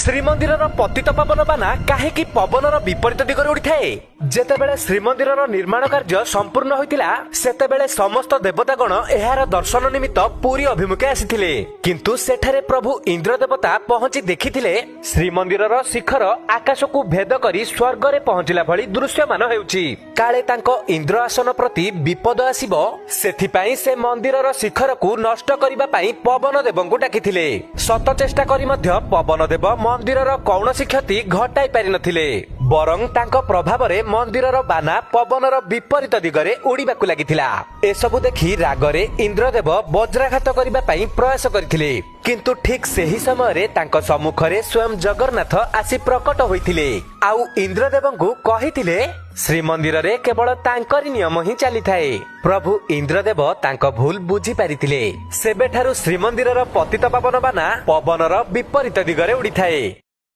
ଶ୍ରୀମନ୍ଦିରର ପତିତ ପାବନ ବାନା କାହିଁକି ପବନର ବିପରୀତ ଦିଗରେ ଉଡ଼ିଥାଏ? ଯେତେବେଳେ ଶ୍ରୀମନ୍ଦିରର ନିର୍ମାଣ କାର୍ଯ୍ୟ ସମ୍ପୂର୍ଣ୍ଣ ହୋଇଥିଲା, ସେତେବେଳେ ସମସ୍ତ ଦେବତାଗଣ ଏହାର ଦର୍ଶନ ନିମିତ୍ତ ପୁରୀ ଅଭିମୁଖେ ଆସିଥିଲେ। କିନ୍ତୁ ସେଠାରେ ପ୍ରଭୁ ଇନ୍ଦ୍ର ଦେବତା ପହଞ୍ଚି ଦେଖିଥିଲେ, ଶ୍ରୀମନ୍ଦିରର ଶିଖର ଆକାଶକୁ ଭେଦ କରି ସ୍ୱର୍ଗରେ ପହଞ୍ଚିଲା ଭଳି ଦୃଶ୍ୟମାନ ହେଉଛି। କାଳେ ତାଙ୍କ ଇନ୍ଦ୍ର ଆସନ ପ୍ରତି ବିପଦ ଆସିବ, ସେଥିପାଇଁ ସେ ମନ୍ଦିରର ଶିଖରକୁ ନଷ୍ଟ କରିବା ପାଇଁ ପବନ ଦେବଙ୍କୁ ଡାକିଥିଲେ। ଶତ ଚେଷ୍ଟା କରି ମଧ୍ୟ ପବନ ଦେବ ମନ୍ଦିରର କୌଣସି କ୍ଷତି ଘଟାଇ ପାରିନଥିଲେ, ବରଂ ତାଙ୍କ ପ୍ରଭାବରେ ମନ୍ଦିରର ବାନା ପବନର ବିପରୀତ ଦିଗରେ ଉଡ଼ିବାକୁ ଲାଗିଥିଲା। ଏସବୁ ଦେଖି ରାଗରେ ଇନ୍ଦ୍ରଦେବ ବଜ୍ରାଘାତ କରିବା ପାଇଁ ପ୍ରୟାସ କରିଥିଲେ। କିନ୍ତୁ ଠିକ ସେହି ସମୟରେ ତାଙ୍କ ସମ୍ମୁଖରେ ସ୍ୱୟଂ ଜଗନ୍ନାଥ ଆସି ପ୍ରକଟ ହୋଇଥିଲେ ଆଉ ଇନ୍ଦ୍ରଦେବଙ୍କୁ କହିଥିଲେ, ଶ୍ରୀମନ୍ଦିରରେ କେବଳ ତାଙ୍କରି ନିୟମ ହିଁ ଚାଲିଥାଏ। ପ୍ରଭୁ ଇନ୍ଦ୍ରଦେବ ତାଙ୍କ ଭୁଲ ବୁଝିପାରିଥିଲେ। ସେବେଠାରୁ ଶ୍ରୀମନ୍ଦିରର ପତିତ ପାବନ ବାନା ପବନର ବିପରୀତ ଦିଗରେ ଉଡ଼ିଥାଏ।